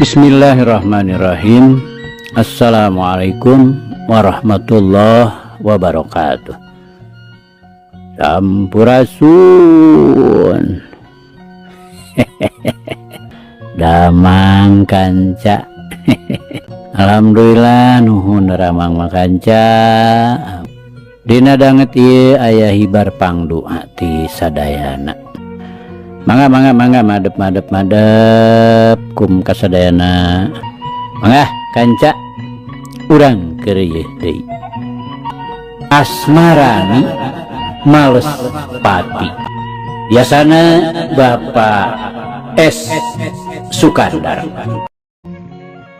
Bismillahirrahmanirrahim. Assalamualaikum warahmatullahi wabarakatuh. Sampurasun. Damang kanca. Alhamdulillah nuhun ramang makanca. Dina danget ieu aya hibar pangdoa ti sadayana. Mangga mangga mangga madep madep madep kum kasadayana. Mangga kanca urang keureuy deui. Asmarani males pati. Biasana Bapak S Sukandar.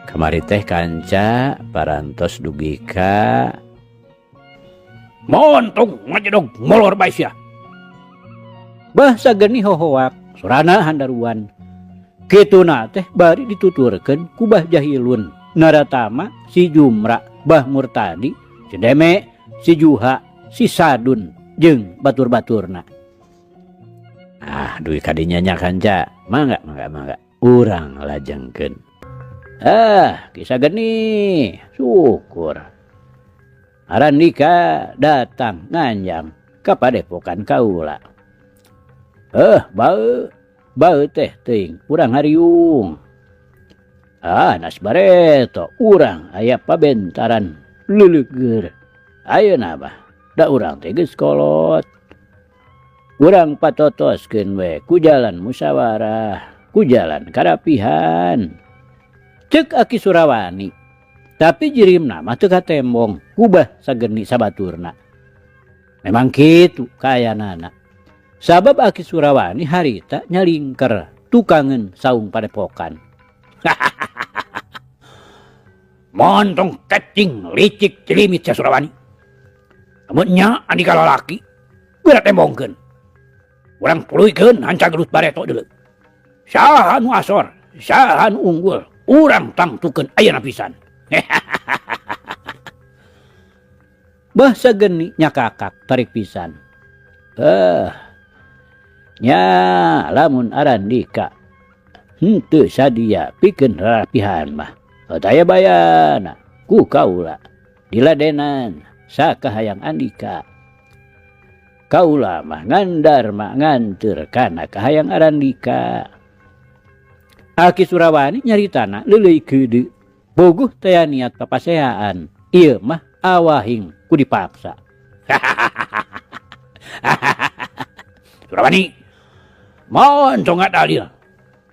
Kamari teh kanca parantos dugi ka Montong ngajedog molor bae sia. Bah sageni hohoak sorana handaruan. Kituna teh bari dituturkeun ku Bah Jahilun, Naratama, si Jumra, Bah Murtadi, si Deme, si Juha, si Sadun jeung batur-baturna. Ah, duit kadinya nya kanca. Mangga mangga mangga. Urang lajengkeun. Ah, kisah geni, syukur. Arandika datang nganjang ka padepokan kaula. Bau bau teh teuing urang hariung. Ah, nas bareto urang aya pabentaran leuleugeur. Ayeuna mah da urang teh geus kolot. Urang patotoskeun we ku jalan musyawarah, ku jalan karapihan. Ceuk Aki Surawani. Tapi jirimna mah teu katembong ku Bah Sageni sabaturna. Memang kitu kaayaanana. Sabab Aki Surawani harita nyalingker tukangeun saung padepokan. Montong kecing licik celimit sia Surawani. Lamun nya andika lalaki geura tembongkeun. Urang tuluykeun hanca gelut bareto deuleu. Saha nu asor, saha nu unggul, urang tangtukeun ayeuna pisan. Bah Sageni nyakakak tarik pisan. Nya lamun arandika henteu sadia pikeun rarapihan mah. Taya bayana ku kaula diladenan sakahayang andika. Kaula mah ngandar mah nganteur kana kahayang arandika. Aki Surawani nyaritana leuleui keudeu. Boguh taya niat papaseaan. Ieu mah awahing ku dipaksa. Surawani, montong dalil.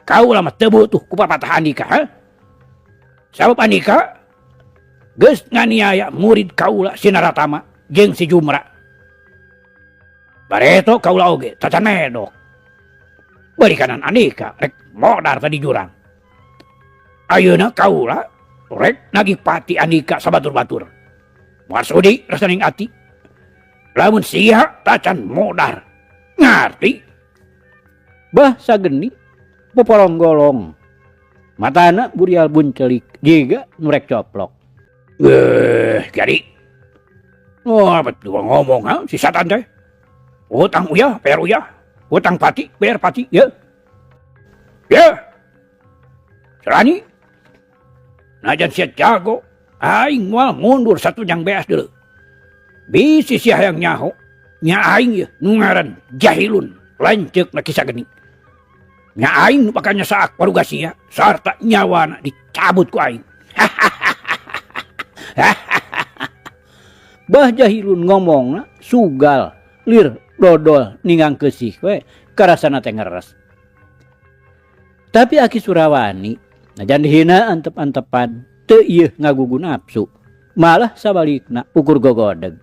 Kaula mah teu butuh ku papatah andika, ha? Sabab andika geus nganiaya murid kaula si Naratama jeung si Jumra. Bareto kaula oge tacan medok. Bari kanan andika rek modar tadi jurang. Ayeuna kaula rek nagih pati andika sabatur-batur. Moal sudi rasaning ati. Lamun sia tacan modar. Ngarti? Bah Sageni popolong-golong. Matana burial buncelik jiga nu rek coplok. Jadi. Oh, betul ngomong ha si satan teh. Utang uyah, bayar uyah. Utang pati, bayar pati, ya. Ya. Serani. Najan sia jago, aing moal mundur satu jang beas dulu. Bisi sia hayang nyaho, nya aing ye nu ngaran Jahilun, lanceuk na Kisah Geni. Nya aing nu bakal nyasaak waruga sia, sarta nyawana dicabut ku aing. Bah Jahilun ngomongna sugal, lir dodol ningang keusih we karasana teh ngeres. Tapi Aki Surawani najan dihina antep-antepan teu ieu ngagugu nafsu, malah sabalikna ukur gogodeg.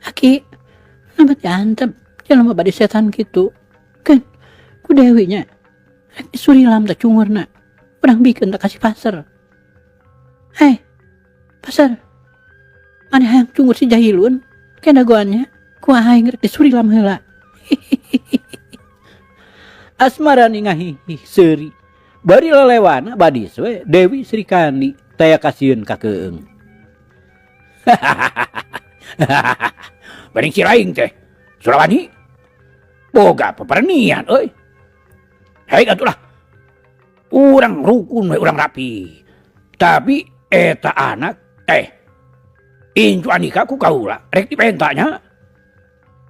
Aki, nabat diantep, jelema bade setan kitu. Keun, ku Dewi nya. Rek disurilam teh cungurna. Urang bikeun teh ka si Pasar. Hei, Pasar. Maneh hayang cungur si Jahilun? Ke dagoannya, ku aing rek disurilam heula. Asmarani ngahihih seuri. Bari lelewana badis we Dewi Sri Kandi taya kasieun ka keung. Beuring si laing teh. Surawani boga pepernian euy. Hei atulah. Urang rukun we urang rapi. Tapi eta anak teh incu Andika ku kaula rek dipenta nya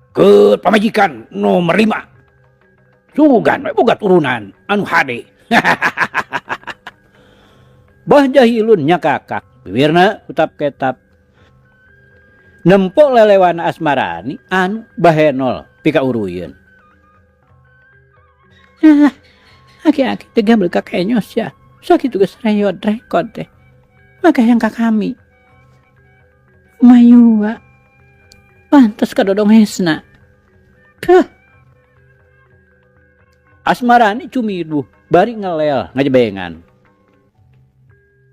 ke pamajikan nomor 5. Sugan we boga turunan anu hade. Bah Jahilun nya kakak bibirna kutap ketap. Nempok lelewana Asmarani anu bahenol pika uruyeun. Ah, aki-aki teh gamel ka kenyos ya. Sakitu geus reyod rekod teh. Maka yang ka kami. Mayua. Pantes ka dodong hesna. Puh. Asmarani cumiduh bari ngelel ngajebengan.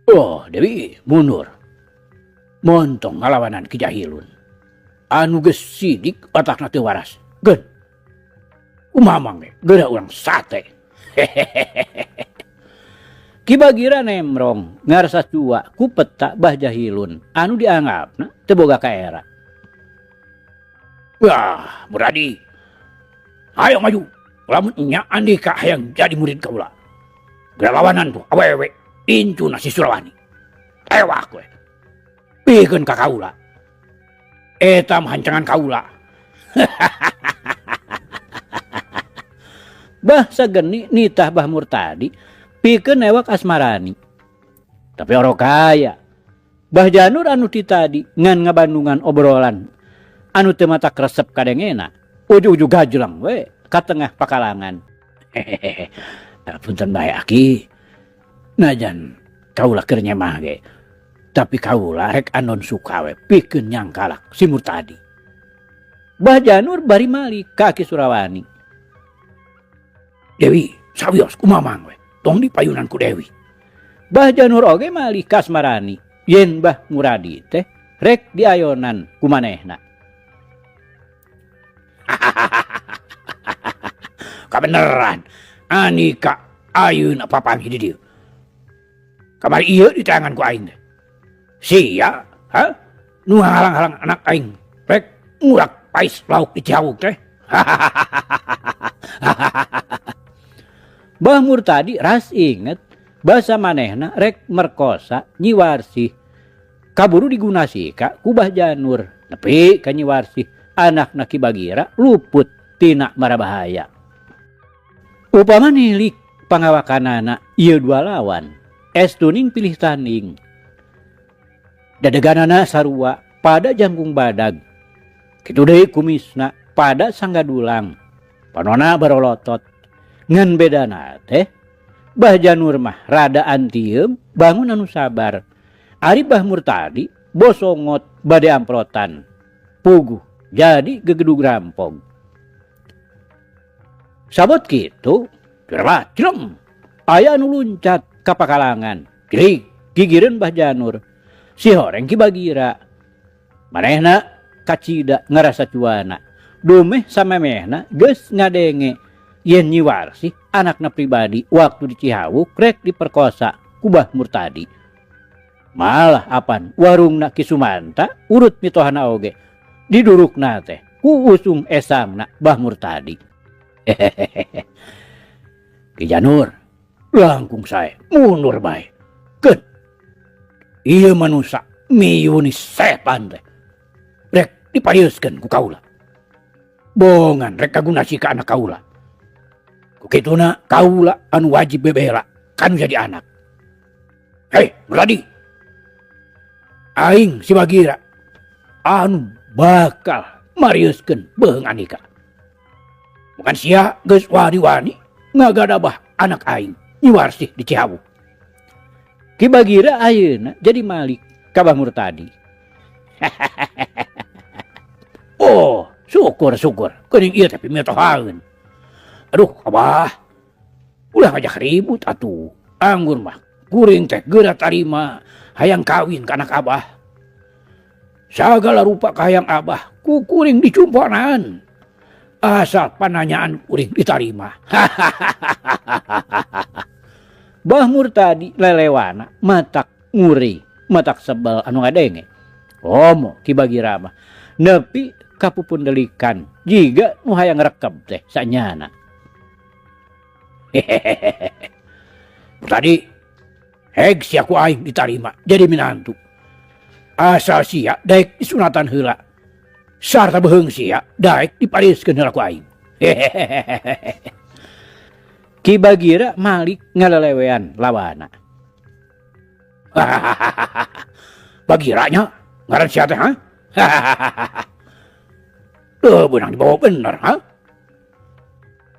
Oh, Dewi mundur. Montong ngalawanan Ki Jahilun. Anu geus sidik otakna teu waras. Geun. Kumaha mang ge geura urang sate. Ki Bagira nemrong ngarasa cua ku peta Bah Jahilun anu dianggapna teu boga kaera. Wah, Muradi. Ayo maju. Lamun nya Andika hayang jadi murid kaula. Geura lawanan tuh awewe incuna si Surawani. Tewak we. Pikeun ka kaula. Eta mah hancangan kaula. Bah sageni nitah Bah Murtadi pikeun newak Asmarani. Tapi orok kaya. Bah Janur anu ti tadi ngan ngabandungan obrolan anu teu matak resep kadengena. Ujug-ujug gajleng we ka tengah pakalangan. Hehehe. Punten bae aki. Najan kaula keur nyemah ge. Tapi kaula rek anon suka we pikeun nyangkalak si Murtadi. Bah Janur bari malik ka Aki Surawani. Dewi, sawios kumamang we, tong dipayunan ku Dewi. Bah Janur oge malik ka Asmarani, yen Bah Muradi teh rek diayonan ku manehna. Kabeneran, Anika ayeuna papanggih di dieu. Kamari ieu diteangan ku aing teh. Sia, ha? Nu ngahalang-halang anak aing rek ngurak pais lauk di Cihawuk teh. Bah Murtadi ras inget basa manehna rek merkosa Nyi Warsih. Kaburu digunasika ku Bah Janur. Nepi ka Nyi Warsih anakna Ki Bagira luput tina mara bahaya. Upama nilik pangawakanana ieu dua lawan, estuning pilih tanding. Dadeganana sarua pada jangkung badag. Kitu deui kumisna pada sanggadulang. Panona barolotot. Ngan bedana teh Bah Janur mah rada antieum bangun anu sabar. Ari Bah Murtadi bosongot bade amprotan. Puguh jadi gegedug rampog. Sabot kitu, cerah celeng. Aya anu luncat ka pakalangan. Grig gigireun Bah Janur. Si horeng Ki Bagira. Manehna kacida ngarasa cuana. Dumeh samemehna geus ngadenge yen Nyi Warsih anakna pribadi waktu di Cihawuk rek diperkosa ku Bah Murtadi. Malah apan warungna Ki Sumanta urut mitohana oge didurukna teh ku usung esangna Bah Murtadi. Hehehe. Ki Janur langkung sae mundur bae. Keun. Ieu manusa miyuni setan teh. Rek dipariuskeun ku kaula. Bongan rek kagunasi ka anak kaula. Ku kituna kaula anu wajib bebela kanu jadi anak. Hei, Muradi. Aing si Bagira anu bakal mariuskeun beung Andika. Bukan sia geus wani-wani ngagadabah anak aing Nyi Warsih di Cihawuk. Ki Bagira ayeuna jadi malik ka Bah Murtadi. Oh, syukur syukur geuning ieu teh pimitohaeun. Aduh, abah. Ulah ngajak ribut atuh. Anggur mah kuring teh geura tarima hayang kawin ka anak abah. Sagala rupa kahayang abah ku kuring dicumponan. Asal pananyaan kuring ditarima. Bah Murtadi lelewana matak nguri, matak sebel anu ngadenge. Komo Ki Bagira mah nepi kapupundelikan jiga nu hayang rekeb teh sanyana. Hehehe. Tadi heg sia ku aing ditarima jadi minantu. Asal sia daek disunatan heula. Sarta beuheung sia daek dipariskeun heula ku aing. Ki Bagira malik ngalelewean lawana. Bagiranya ngaran sia teh ha? Teu beunang dibawa bener ha?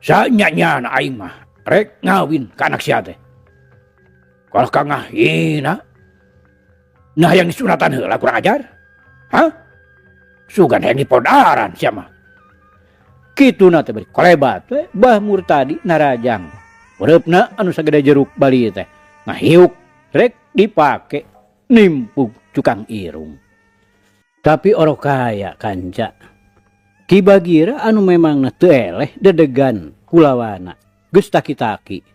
Sanya-nyana aing mah rek ngawin ka anak sia teh. Kalau ka ngahina nah yang disunatan heula kurang ajar. Hah? Sugan hayang dipodaran sia mah. Kituna teh bari kolebat we Bah Murtadi narajang. Ureupna anu sagede jeruk bali teh ngahiuk rek dipake nimpug cukang irung. Tapi orok kaya kanca. Ki Bagira anu memangna teu eleh dedegan kulawana geus taki-taki.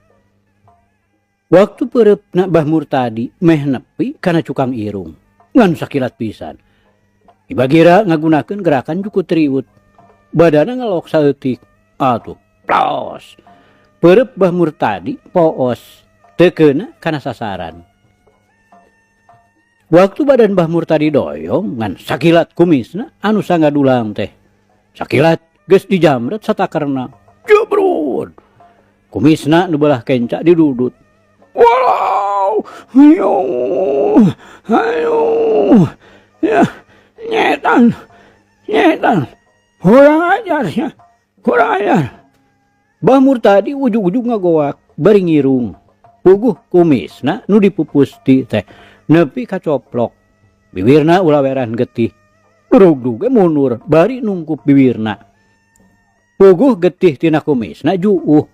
Waktu peureupna Bah Murtadi meh nepi kana cukang irung ngan sakilat pisan. Ki Bagira ngagunakeun gerakan juku triut. Badana ngelok saeutik. Atuh plos. Peureub Bah Murtadi poos teu keuna kana sasaran. Waktu badan Bah Murtadi doyong ngan sakilat kumisna anu sangadulang teh. Sakilat geus dijamret satakerna. Jebrut. Kumisna nu belah kenca didudut. Walau, ayo, ayo, ya, nyetan, nyetan. Kurang ajar ya, kurang ajar. Bah Murtadi ujug-ujug ngagoak bari ngirung. Puguh kumisna nu dipupusti teh nepi kacoplok. Bibirna ulaweran getih. Durug-durug ge mundur bari nungkup bibirna. Puguh getih tina kumisna juuh.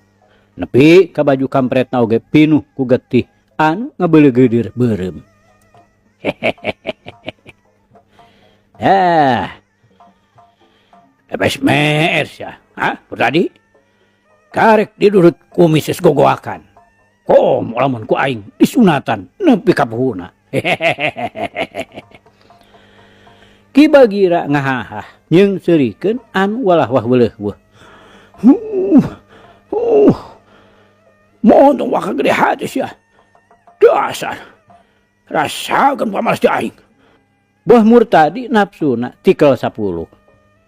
Nepi ka baju kampretna oge pinuh ku getih anu ngabeuleugeudir beureum. Ah. Bes meer sia. Hah? Murtadi? Karek didurut kumis geus gogoakan. Kom lamun ku aing disunatan nepi ka puhuna. Ki Bagira ngahahah jeung seurikeun anu walah wah weuleuh weuh. Montong waka gede hati sia. Dasar. Rasakeun pamalas di aing. Bah Murtadi nafsuna tikel 10.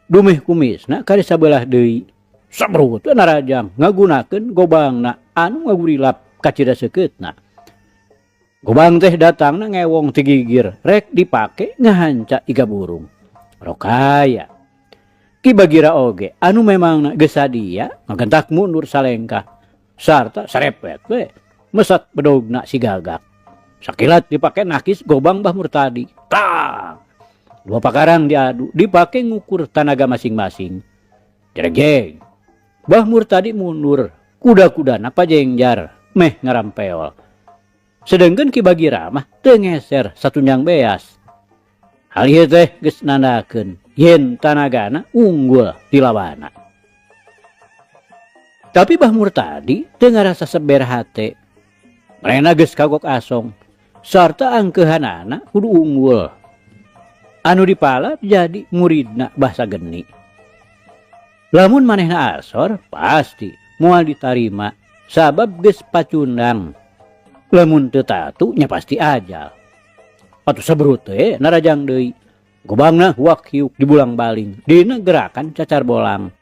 Dumeh kumisna kari sabelah deui. Sabrut we narajang ngagunakeun gobangna anu ngagurilap kacida seukeutna. Gobang teh datangna ngewong ti gigir rek dipake ngahanca iga burung. Rokaya. Ki Bagira oge anu memangna geus sadia ngagentak mundur salengkah sarta sarepet we mesat bedogna si gagak. Sakilat dipake nakis gobang Bah Murtadi. Tang. Dua pakarang diadu dipake ngukur tanaga masing-masing. Jeregjeng. Bah Murtadi mundur, kuda-kudana pajengjar meh ngarampeol. Sedengkeun Ki Bagira mah teu ngeser satunjang beas. Hal ieu teh geus nandakeun yen tanagana unggul dilawana. Tapi Bah Murtadi teu ngarasa seber hate. Marena geus kagok asong sarta angkeuhanana kudu unggul. Anu dipalap jadi muridna Bah Sageni. Lamun manehna asor pasti moal ditarima sabab geus pacundang. Lamun teu tatu nya pasti ajal. Atuh sabrut teh narajang deui. Gobangna huak hiuk dibulang baling dina gerakan cacar bolang.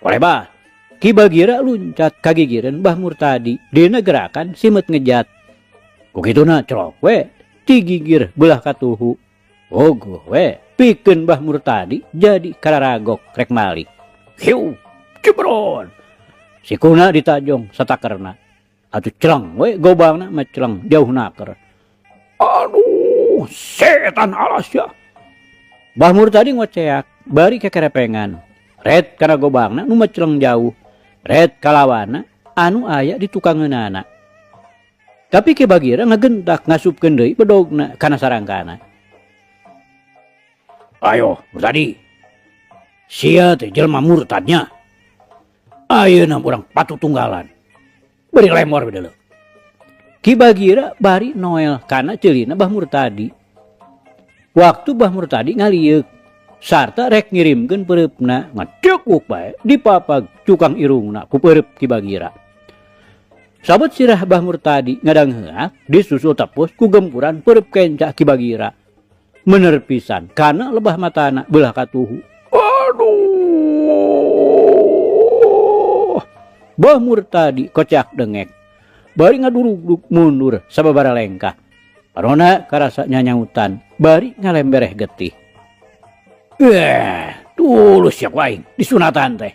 Kolebat Ki Bagira luncat kagigireun Bah Murtadi dina gerakan simet ngejat. Ku kituna celok we ti gigir belah katuhu. Ogoh we pikeun Bah Murtadi jadi kararagok rek malik. Hiu jebron. Sikuna ditajong satakerna. Atuh celeng we gobangna mah celeng jauh naker. Aduh, setan alas ya. Bah Murtadi ngoceak bari kekerepengan. Red kana gobangna nu mah celeng jauh. Red kalawana anu aya di tukangeunana. Tapi Ki Bagira ngagentak ngasupkeun deui bedogna kana sarangkana. Ayo, Murtadi. Sia teh jelema murtadnya. Ayeuna urang patu tunggalan. Beri lemor we deuleu. Ki Bagira bari noel kana ceulina Bah Murtadi. Waktu Bah Murtadi ngalieuk sarta rek ngirimkeun peureupna ngacekuk bae dipapag cukang irungna ku peureub Ki Bagira. Sabut sirah Bah Murtadi ngadangheak disusul tepus ku gempuran peureub kenca Ki Bagira. Mener pisan kana lebah matana beulah katuhu. Aduh. Bah Murtadi kocak dengek. Bari ngadurugdug mundur sababara lengkah. Parona karasa nyanyautan bari ngalembereh getih. Eh, tulus ya ku aing disunatan teh.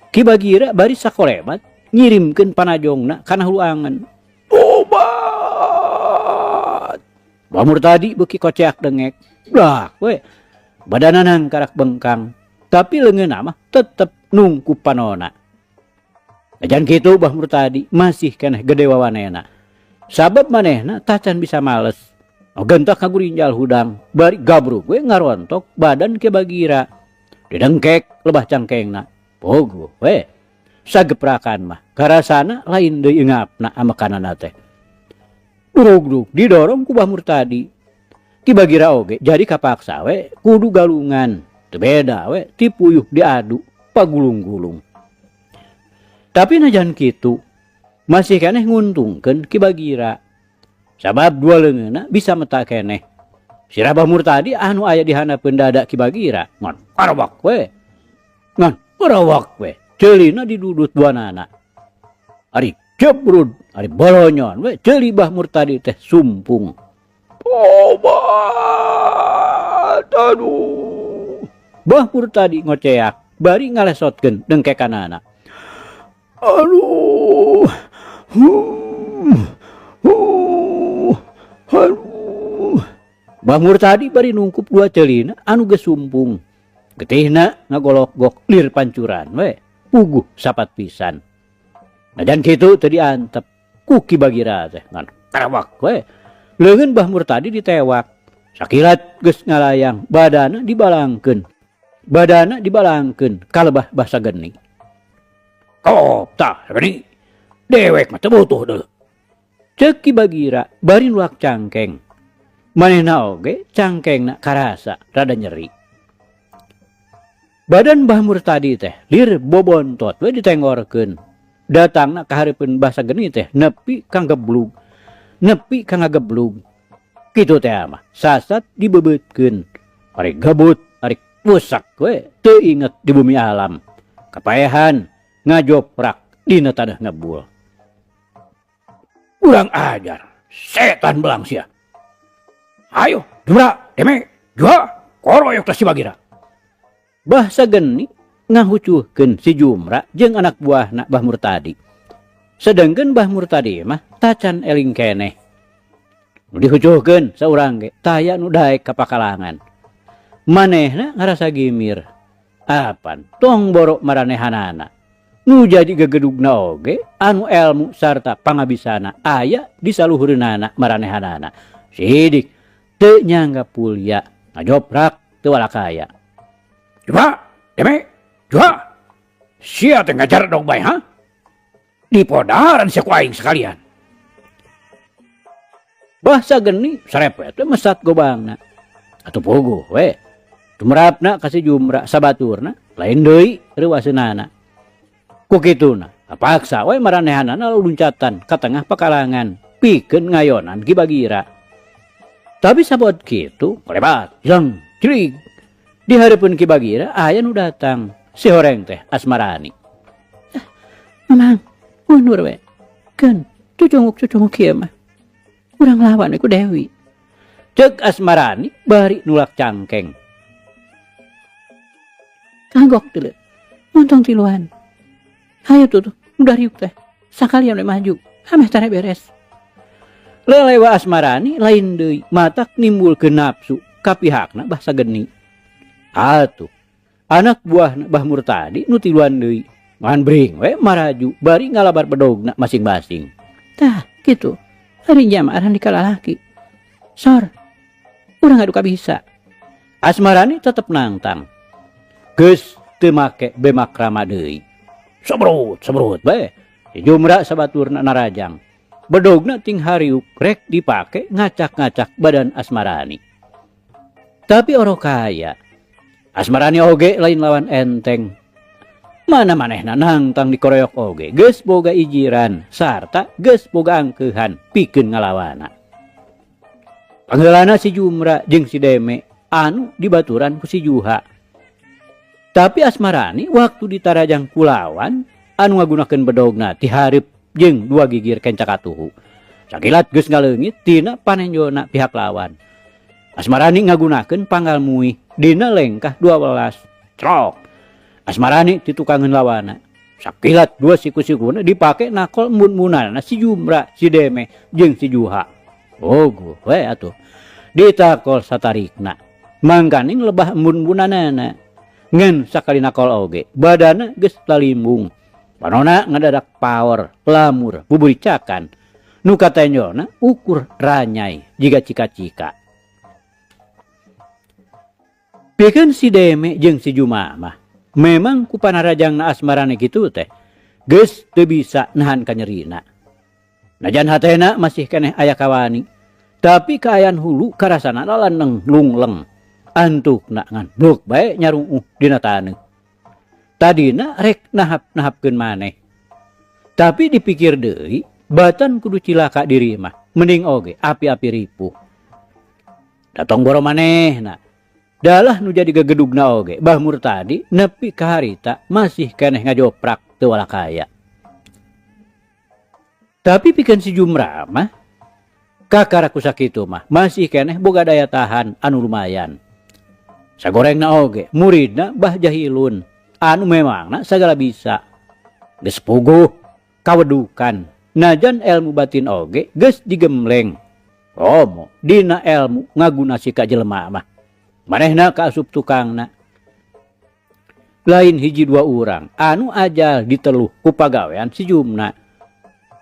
Ki Bagira bari sakolemat ngirimkeun panajongna kana hulu angen. Obat. Bah Murtadi beuki koceak dengek. Dak we. Badananan karak bengkang, tapi leungeunna mah tetep nungkup panona. Najan kitu Bah Murtadi masih keneh gede wawanena. Sabab manehna tacan bisa males. Gentak ngagurinjal hudang, bari gabrug we ngarontok badan Ki Bagira. Didengkek lebah cangkengna. Pogo we. Sageprakan mah karasana lain deui eungapna amekanana teh. Durugdug didorong ku Bah Murtadi. Ki Bagira oge jadi kapaksa we kudu galungan. Teu beda we ti puyuh diadu pagulung-gulung. Tapi najan kitu masih keneh nguntungkeun Ki Bagira. Sabab dua leungeunna bisa meta keneh. Sirah Bah Murtadi anu aya di handapeun dada Ki Bagira ngan karawak we. Ngan karawak we. Ceulina didudut duanana. Ari jebrud, ari bolonyon we ceuli Bah Murtadi teh sumpung. Obat, aduh. Bah Murtadi ngoceak bari ngalesotkeun dengkekanana. Aduh. Aduh. Bah Murtadi bari nungkup dua ceulina anu geus sumpung. Getihna ngagolok-gok lir pancuran we. Puguh sapat pisan. Najan kitu teu diantep ku Ki Bagira teh ngan karawak we. Leungeun Bah Murtadi ditewak. Sakilat geus ngalayang badana dibalangkeun. Badana dibalangkeun kalebah Bah Sageni. Kop tah Sageni. Dewek mah teu butuh deui. Ceuk Ki Bagira bari nulak cangkeng. Manehna oge cangkengna karasa rada nyeri. Badan Bah Murtadi teh lir bobontot we ditengorkeun. Datangna ka hareupeun Bah Sageni teh nepi ka geblug. Nepi ka ngageblug. Kitu teh mah sasat dibebeutkeun. Ari gabut, ari pusak we teu inget di bumi alam. Kapaehan ngajoprak dina tanah ngebul. Urang ajar, setan belang sia. Ayo, jumra, deme, jua, koroyok teh si Bagira. Bah Sageni ngahucuhkeun si Jumra jeung anak buahna Bah Murtadi. Sedengkeun Bah Murtadi mah tacan eling keneh. Nu dihucuhkeun saurang ge taya nu daek ka pakalangan. Manehna ngarasa gimir. Apan tong borok maranehanana. Nu jadi gegedugna oge anu elmu sarta pangabisana aya di saluhureunana maranehanana. Sidik teu nyangga pulya, ngajoprak teu walakaya. Jumra, deme, jua. Sia teh ngajar dong bae, ha? Dipodaran sia ku aing sekalian. Bah Sageni sarepet we mesat gobangna. Atuh puguh we. Tumrapna ka si Jumra sabaturna lain deui reuaseunana. Ku kituna kapaksa we maranehanana luncatan ka tengah pakalangan pikeun ngayonan Ki Bagira. Tapi sabot kitu kolebat jeng crig. Di hareupeun Ki Bagira aya nu datang si horeng teh Asmarani. Mamang, mundur we. Keun, cucunguk-cucunguk kieu mah. Urang lawan we ku Dewi. Ceuk Asmarani bari nulak cangkeng. Kagok deuleu. Montong tiluan. Hayu tuh, udah riuk teh. Sakalian we maju, ameh tare beres. Lelewa Asmarani lain deui matak nimbulkeun nafsu ka pihakna Bah Sageni. Atuh, anak buah Bah Murtadi nu tiluan deui. Ngan bring we maraju bari ngalabar bedogna masing-masing. Tah, kitu. Ari jama arang dikalalaki. Sor, urang adu kabisa. Asmarani tetep nangtang. Geus teu make bemakrama deui. Sebrut, sebrut bae. Jumra sabaturna narajang. Bedogna ting hariuk rek dipake ngacak-ngacak badan Asmarani. Tapi orok kaya. Asmarani oge lain lawan enteng. Mana manehna nangtang dikoroyok oge geus boga ijiran sarta geus boga angkeuhan pikeun ngalawana. Pangheulana si Jumra jeung si Deme anu dibaturan ku si Juha. Tapi Asmarani waktu ditarajang kulawan anu ngagunakeun bedogna ti hareup jeung dua gigir kenca katuhu. Sakilat geus ngaleungit tina panenjona pihak lawan. Asmarani ngagunakeun panggal muih dina lengkah 12. Crok. Asmarani ditukangeun lawana. Sakilat dua siku-sikuna dipake nakol embun-embunana si Jumra, si Deme jeung si Juha. Ogo we atuh. Ditakol satarikna. Mangkaning lebah embun-embunanana. Ngan sakali nakol oge, badana geus lalimbung. Panona ngadadak paor, lamur, buburicakan. Nu katenjona ukur ranyai jiga cika-cika. Pikeun si Deme jeung si Juma mah memang ku panarajangna Asmarani kitu teh geus teu bisa nahan kanyerina. Najan hatena masih keneh aya kawani, tapi kaayaan hulu karasana lalaneng lungleng. Antukna ngan bluk bae nyarunguh dina taneuh. Tadina rek nahap-nahapkeun maneh. Tapi dipikir deui, batan kudu cilaka diri mah, mending oge api-api ripuh. Datong boro manehna. Dalah nu jadi gegedugna oge, Bah Murtadi nepi ka harita masih keneh ngajoprak teu walakaya. Tapi pikeun si Jumra mah, kakara ku sakitu mah masih keneh boga daya tahan anu lumayan. Sagorengna oge, muridna Bah Jahilun, anu memangna sagala bisa. Geus puguh, kawedukan, najan ilmu batin oge geus digemleng. Komo dina ilmu ngagunasi ka jelema mah. Manehna kaasup tukangna. Lain hiji dua urang anu ajal diteluh ku pagawean si Jumna.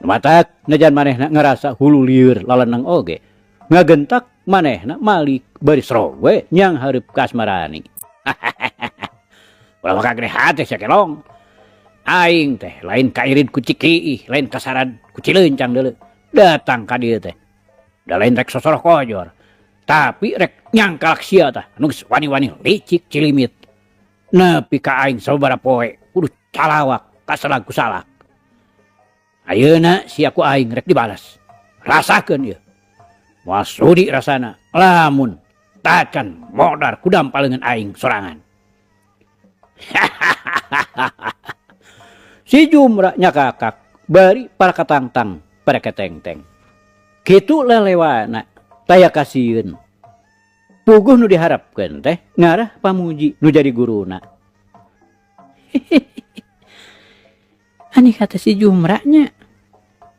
Matak najan manehna ngerasa hulu lieur laleneng oge. Ngagentak manehna malik bari srog we nyang hareup ka Asmarani. Ulah maka gede hate sia kelong. Aing teh lain kairid ku Cikiih, lain kasarad ku Cilencang deuleu. Datang ka dieu teh. Da lain rek sosoroh kojor. Tapi rek nyangkalak sia tah anu geus wani-wani licik cilimit. Nepi ka aing sababaraha poe kudu calawak kasalag ku salak. Ayeuna sia ku aing rek dibalas. Rasakeun ieu. Moal sudi rasana lamun tacan modar ku dampaleungeun aing sorangan. Si Jumra nyakakak bari para katangtang para ketengteng. Kitu lelewana taya kasieun. Puguh nu diharapkeun teh ngarah pamuji nu jadi guruna. Ani kata si Jumranya,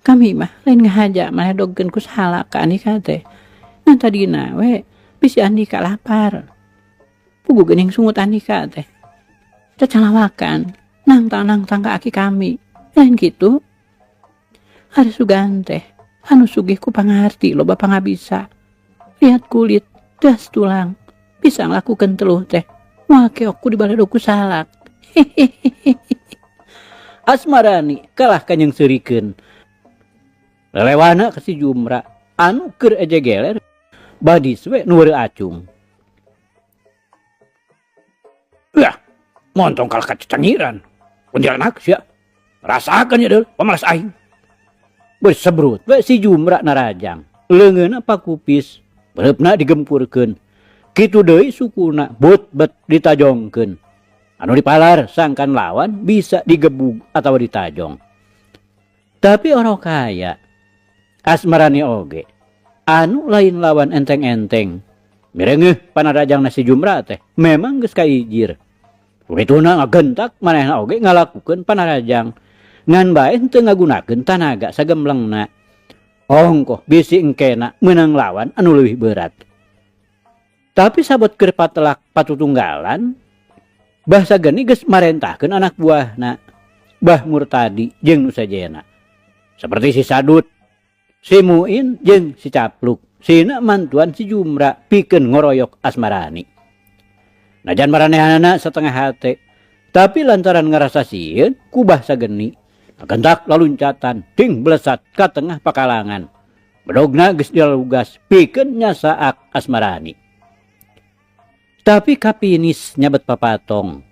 kami mah lain ngahaja maneh dogkeun ku salah ka Andika teh. Ngan tadina we bisi Andika lapar. Puguh geuning sungut Andika teh. Cacalawakan, nangtang-nangtang ka aki kami. Lain kitu. Ari sugan teh anu sugih ku pangarti loba pangabisa. Lihat kulit, das tulang, bisa nglakukeun teluh teh. Moal keok ku dibaledog ku salak. Asmarani kalah ka nyeungseurikeun. Lelewana ka si Jumra anu keur ejegeler badis we nu weureu acung. Yah, montong kalah ka cecengiran. Kuntilanak sia. Rasakeun nya deul pamalas aing. Bersebrut we si Jumra narajang. Leungeunna pakupis, bereupna digempurkeun. Kitu deui sukuna but bet ditajongkeun. Anu dipalar sangkan lawan bisa digebug atau ditajong. Tapi orang kaya Asmarani oge anu lain lawan enteng-enteng. Mirengeuh panarajang nasi Jumra teh memang geus kaijir. Begituna ngagentak manehna oge ngalakukeun panarajang. Ngan bae henteu ngagunakeun tanaga sagemlengna. Ongkoh bisi engkena meunang lawan anu leuwih berat. Tapi sabot keur patelak patutunggalan, Bah Sageni geus marentahkeun anak buahna, Bah Murtadi jeung nu sejenna. Seperti si Sadut, si Muin jeung si Capluk, sina mantuan si Jumra pikeun ngoroyok Asmarani. Najan maranehanana setengah hate, tapi lantaran ngarasa sieun ku Bah Sageni, gentak laluncatan ting belesat ka tengah pakalangan. Bedogna geus dilalugas pikeun nyasaak Asmarani. Tapi kapinis nyabet papatong.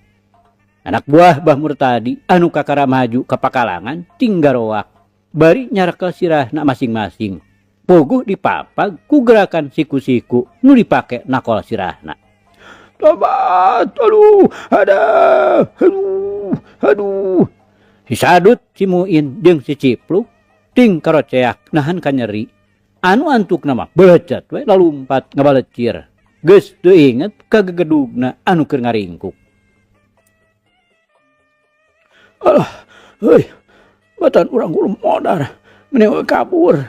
Anak buah Bah Murtadi anu kakara maju ka pakalangan tinggaroak bari nyarekel sirahna masing-masing. Puguh dipapag ku gerakan siku-siku nu dipake nakol sirahna. Tobat, aduh, ada, aduh, aduh. Si Sadut, si Muin, jeung si Cipluk ting karoceak nahan kanyeri. Anu antukna mah belecet we lalumpat ngabalecir. Geus teu inget ka gegedugna anu keur ngaringkuk. Alah, heuy, batan urang kudu modar, mending we kabur.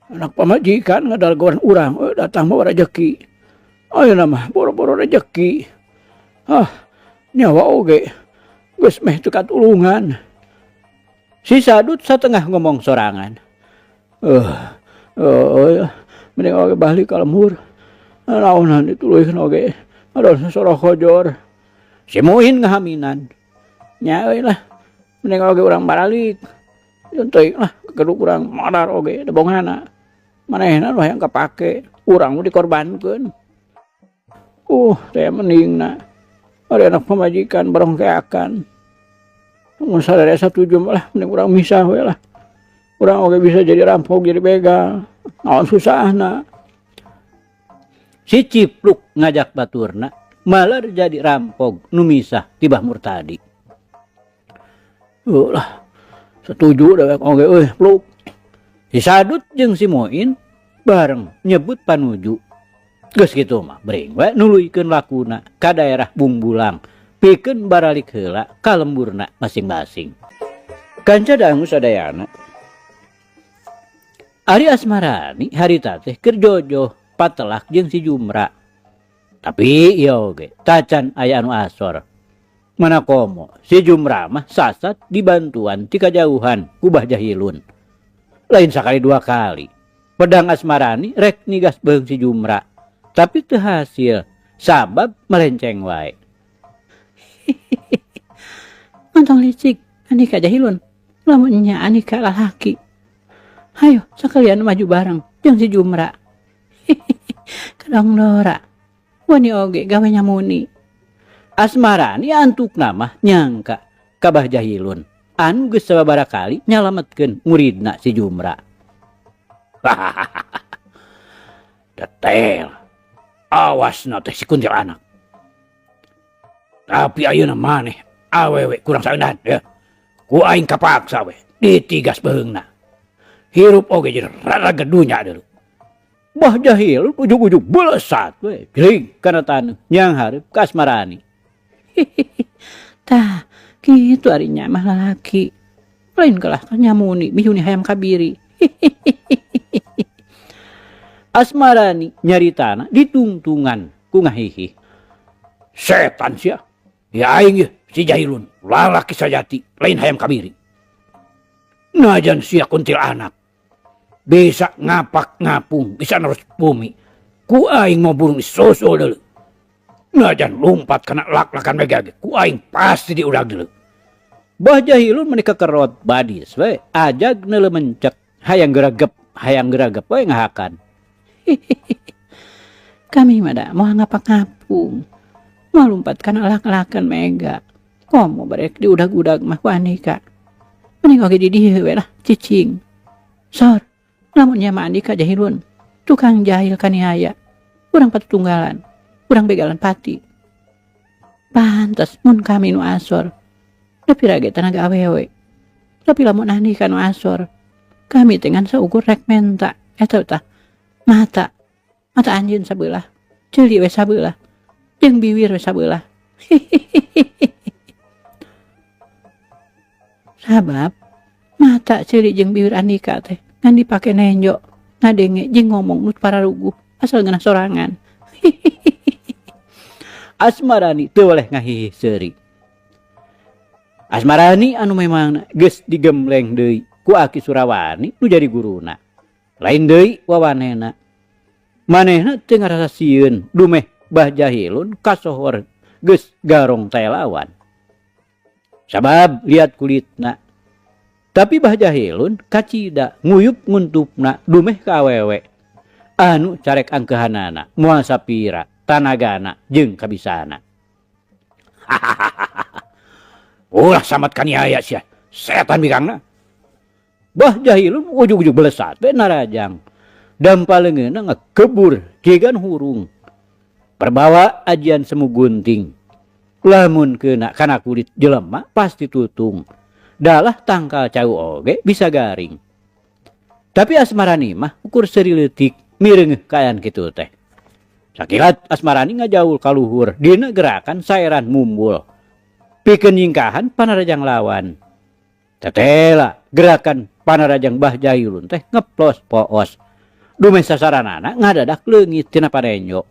Anak pamajikan ngadalgoan urang we datang mawa rejeki. Ayeuna mah boro-boro rejeki. Ah, nyawa oge geus meh teu katulungan. Si Sadut satengah ngomong sorangan. Mending oge balik ka lembur. Naonan dituluykeun oge, adon sosoro kojor. Si Muin ngahaminan. Nya euy lah, mending oge urang baralik. Jeung teuing lah, keduk urang modar oge da bongana. Manehna nu hayang kapake, urang nu dikorbankeun. Teh mendingna. Ari anak pamajikan barongkeakan. Mun sadaya satuju mah lah, mending urang misah we lah. Urang oge bisa jadi rampok, jadi begal. Naon susahna. Si Cipluk ngajak baturna malar jadi rampok nu misah ti Bah Murtadi. Lah, setuju dewek oge euy, Pluk. Si Sadut jeung si Muin bareng nyebut panuju. Geus kitu mah bring we nuluykeun lakuna ka daerah Bungbulang, pikeun baralik heula ka lemburna masing-masing. Kanca dangu sadayana. Ari Asmarani harita teh keur jojoh patelak jeung si Jumra. Tapi ieu oge tacan aya anu asor. Mana komo si Jumra mah sasat dibantuan ti kajauhan ku Bah Jahilun. Lain sakali dua kali. Pedang Asmarani rek nigas beung si Jumra, tapi teu hasil sabab melenceng wae. Montong licik Andika Jahilun, lamun nya Andika lalaki. Hayo sakalian maju bareng jeung si Jumra. Kadang Dora, wani oge gawe nyamuni. Asmarani antukna mah nyangka ka Bah Jahilun anu geus sababaraha kali nyalametkeun muridna si Jumra. Detail. Awasna teh si kuntilanak. Tapi ayeuna maneh awewe kurang saeunan ya. Ku aing kapaksa we ditigas beheungna. Hirup oge jadi rada gedunya deuleu. Bah Jahilun ujug-ujug belesat we jling kana taneuh nyang hareup ka Asmarani. Tah, kitu ari nya mah lalaki. Lain kalah ka nyamuni mihuni hayam kabiri. Asmarani nyaritana ditungtungan ku ngahihih. Setan sia. Ya aing ye si Jahilun lalaki sajati lain hayam kabiri. Najan sia kuntilanak. Bisa ngapak ngapung, bisa nerus bumi. Ku aing mau burung disusul deuleu. Najan lumpat kana lak-lakan mega ge, ku aing pasti diudag deuleu. Bah Jahilun meni kekerot badis we, ajag neuleu mencek, hayang geregep we ngahakan. Kami mah da moal ngapak ngapung. Moal lumpat kana lak-lakan mega. Komo barek diudag-udag mah ku Andika. Mending oge di dieu we lah cicing. Sor, lamun nya mah Andika Jahilun, tukang jahil kaniaya. Urang patutunggalan, urang begalan pati. Pantes mun kami nu asor. Tapi rage tenaga awewe. Tapi lamun Andika nu asor, kami teh ngan saukur rek menta eta tah. Mata, mata anjeun sabelah, ceuli we sabelah, jeung biwir we sabelah. Sabab mata ceuli jeung biwir Andika teh ngan dipake nenjo, ngadenge jeung ngomong nu pararuguh asal ngeunah sorangan. Asmarani teu weleh ngahihih seuri. Asmarani anu memangna geus digembleng deui ku Aki Surawani nu jadi guruna. Lain deui wawanehna. Manehna teu ngarasa sieun dumeh Bah Jahilun kasohor geus garong teh lawan. Sabab liat kulitna. Tapi Bah Jahilun kacida nguyup nguntupna dumeh ka awewe. Anu carek angkehanana moal sapira tanagana jeung kabisana. Ulah samat kaniaya sia. Setan bikangna. Bah Jahilun ujug-ujug belesat we narajang. Dampa leungeunna ngekebur jigan hurung. Perbawa ajian semu gunting. Lamun kena kana kulit jelema pasti tutung. Dalah tangkal cau oge bisa garing. Tapi Asmarani mah ukur seuri leutik mireungeuh kaayaan kitu teh. Sakilat Asmarani ngajaul ka luhur dina gerakan saeran mumbul. Pikeun nyingkahan panarajang lawan. Tetela gerakan panarajang Bah Jahilun teh ngeplos poos. Dumeh sasaranana ngadadak leungit tina parenjo.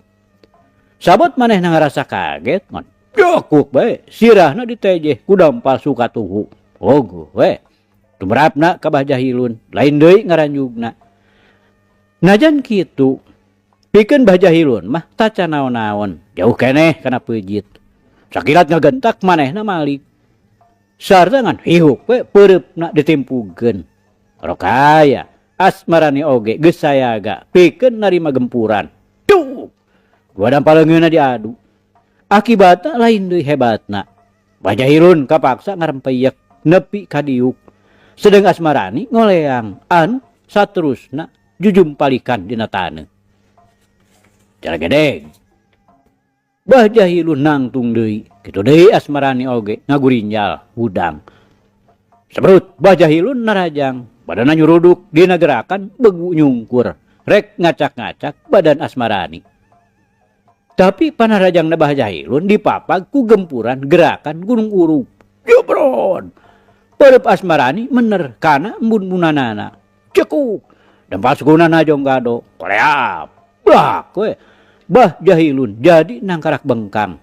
Sabot manehna ngarasa kaget ngan jokuk bae sirahna ditejeh ku dampal sukatuhu. Oguh we. Tumrapna ka Bah Jahilun lain deui ngaranjugna. Najan kitu pikeun Bah Jahilun mah taca naon-naon jauh keneh kana peujit. Sakilat ngagentak manehna malik. Sarta ngan hihuk we peureupna ditimpugeun. Rokaya Asmarani oge geus sayaga pikeun narima gempuran. Duh. Dua dampal leungeunna diadu. Akibatna lain deui hebatna. Bah Jahilun kapaksa ngarempeyek nepi ka diuk. Sedeng Asmarani ngoleang anu saterusna jujumpalikan dina taneuh. Cara gedeg. Bah Jahilun nangtung deui. Kitu deui Asmarani oge ngagurinjal hudang. Seberut Bah Jahilun narajang, badanna nyuruduk dina gerakan begu nyungkur, rek ngacak-ngacak badan Asmarani. Tapi panarajangna Bah Jahilun dipapag ku gempuran gerakan gunung urug. Jebron. Perep Asmarani mener kana embun-embunanana. Cekuk. Dempal sukuna najong gado. Koreap. Blak we. Bah Jahilun jadi nangkarak bengkang.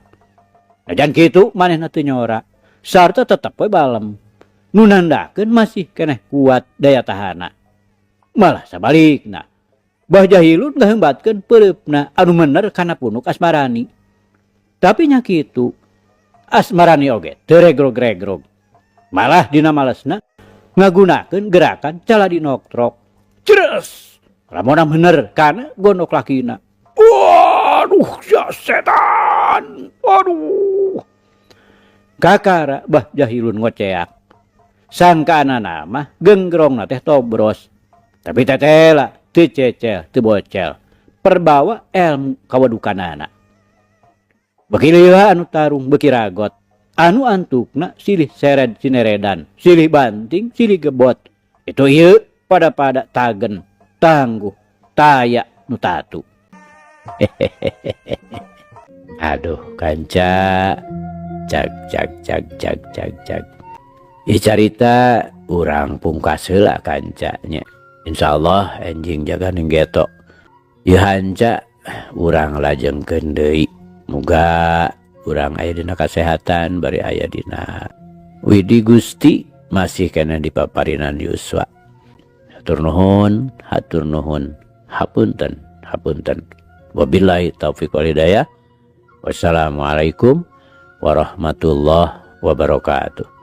Najan kitu manehna teu nyora. Sarta tetep we balem. Nu nandakeun masih keneh kuat daya tahana. Malah sabalikna. Bah Jahilun ngaheumbatkeun peureupna anu mener kana punuk Asmarani. Tapi nya kitu Asmarani oge teu regrog-regrog. Malah dina malesna ngagunakeun gerakan caladi noktrok. Cres. Ramona mener kana gondok lakina. Waduh, ya setan. Aduh. Kakara Bah Jahilun ngoceak. Sangkaanana mah genggrongna teh tobros. Tapi tetela teu cecel, teu bocel. Perbawa ilmu kawadukanana. Beuki lila anu tarung beuki ragot. Anu antukna silih sered sineredan, silih banting, silih gebot. Itu ieu pada-pada tagen, tangguh, taya nu tatu. Aduh kanca, cag cag cag cag cag cag. Ieu carita urang pungkas heula kancanya. Insyaallah enjing jaga ning geto. Ieu hanca urang lajengkeun deui. Muga urang aya dina kasehatan bari aya dina Widi Gusti masih kena dipaparinan yuswa. Hatur nuhun, hatur nuhun, hapunten, hapunten. Wabillahi taufiq wal hidayah. Wassalamualaikum warahmatullahi wabarakatuh.